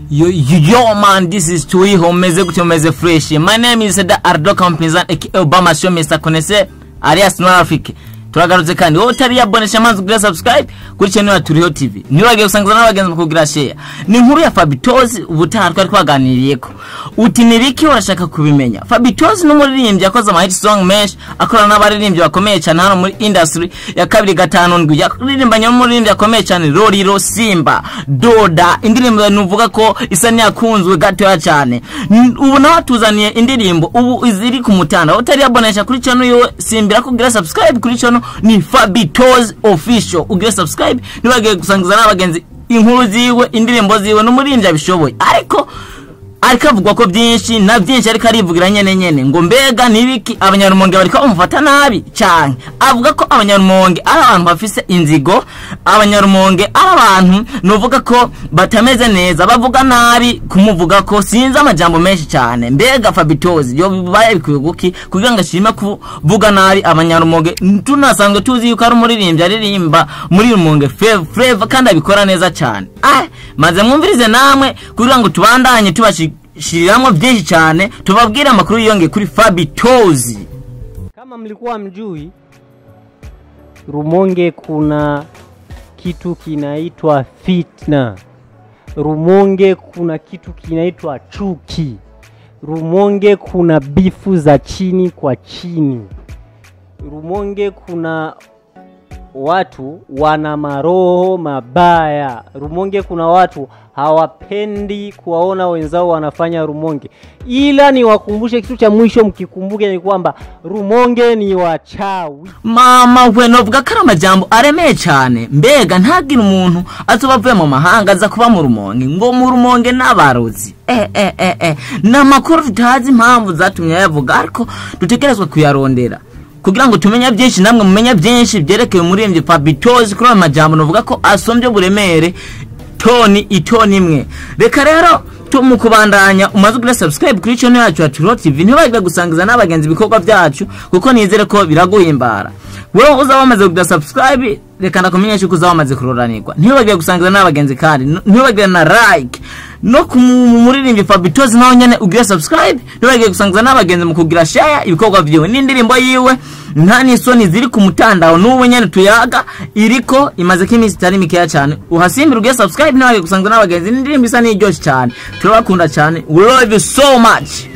Yo, yo man, this is Tuiho meze gute, meze fresh. My name is Seda Ardo Kampinzan aka Obama Show Mr. Konese alias North Africa. Turagarutse kandi wowe utari yabonesha amazi kugira subscribe kuri channel ya Turiho TV. Ntiwibagire gusangiza n'abagenzi mu kugira share. Ni inkuru ya Fabitozi ubutaha twari twaganiriyeko. Uti ni biki urashaka kubimenya? Fabitozi n'umuririmbyi yakoze ama hit song menshi, akorana n'abaririmbyi bakomeye cyane hano muri industry ya 257. Yaririmbanye n'umuririmbyi akomeye cyane Roriro Simba, Doda, indirimbo nuvuga ko isa niyakunzwe gatoya cyane. Ubu nawe tuzaniye indirimbo ubu iziri ku mutanda. Utari yabonesha kuri channel yo simbira kugira subscribe kuri channel ni Fabitozi Official. Ugire subscribe ntiwibagire gusangiza n'abagenzi inkuru ziwe, indirimbo ziwe n'umuririmbyi abishoboye. Ariko avugwa ko byinshi na byinshi, ariko arivugira nyene nyene ngo mbega nibiki abanyarumonge bariko bamufata nabi cyane. Avuga ko abanyarumonge ari abantu bafise inzigo, abanyarumonge ari abantu nuvuga ko batameze neza, bavuga nabi kumuvuga ko sinzi amajambo menshi cyane. Mbega Fabitozi yo bibaye bikwiye guki kugira ngo ashime kuvuga nabi abanyarumonge? Tunasanzwe tuzi yuko ari umuririmbyi aririmba muri Rumonge Flavor kandi abikora neza cyane. Maze mwumvirize namwe kugira ngo tubandanye tubashiriramwo byinshi cyane, tubabwire amakuru yiyonge kuri Fabitozi. Kama mlikuwa mjui, Rumonge kuna kitu kinaitwa fitna. Rumonge kuna kitu kinaitwa chuki. Rumonge kuna bifu za chini kwa chini. Rumonge kuna watu wana maroho mabaya. Rumonge kuna watu hawapendi kuwaona wenzao wanafanya Rumonge. Ila niwakumbushe kitu cha mwisho mkikumbuke ni kwamba Rumonge ni wachawi. Mama we novuga ko ari amajambo aremeye cyane. Mbega ntagira umuntu azoba avuye mu mahanga aza kuba mu Rumonge ngo mu Rumonge n'abarozi. Ni amakuru tutazi impamvu zatumye ayavuga, ariko dutegerezwa kuyarondera kugira ngo tumenye byinshi, namwe mumenye byinshi byerekeye umuririmbyi Fabitozi. Kuri ayo majambo novuga ko asombye uburemere toni itoni imwe. Reka rero mu kubandanya umaze kugira subscribe kuri channel yacu ya Turiho TV, ntiwibagire gusangiza n'abagenzi ibikorwa byacu kuko nizere ko biraguhimbara. Wewe uzaba wamaze kugira subscribe, reka ndakumenyesha ko uzaba wamaze kuroranirwa. Ntiwibagire gusangiza n'abagenzi kandi ntiwibagire na like no kumuririmbyi Fabitozi nawe nyene ugira subscribe. Ntiwibagire gusangiza n'abagenzi mu kugira share ibikorwa vyiwe n'indirimbo yiwe nta n'isoni ziri ku mutandao n'ubu nyene tuyaga iriko imaze ko iminsi itari mikeya cyane. Uhasimbira ugira subscribe, ntiwibagire gusangiza n'abagenzi n'indirimbo isa n'iryoshe cyane. Turabakunda cyane, we love you so much.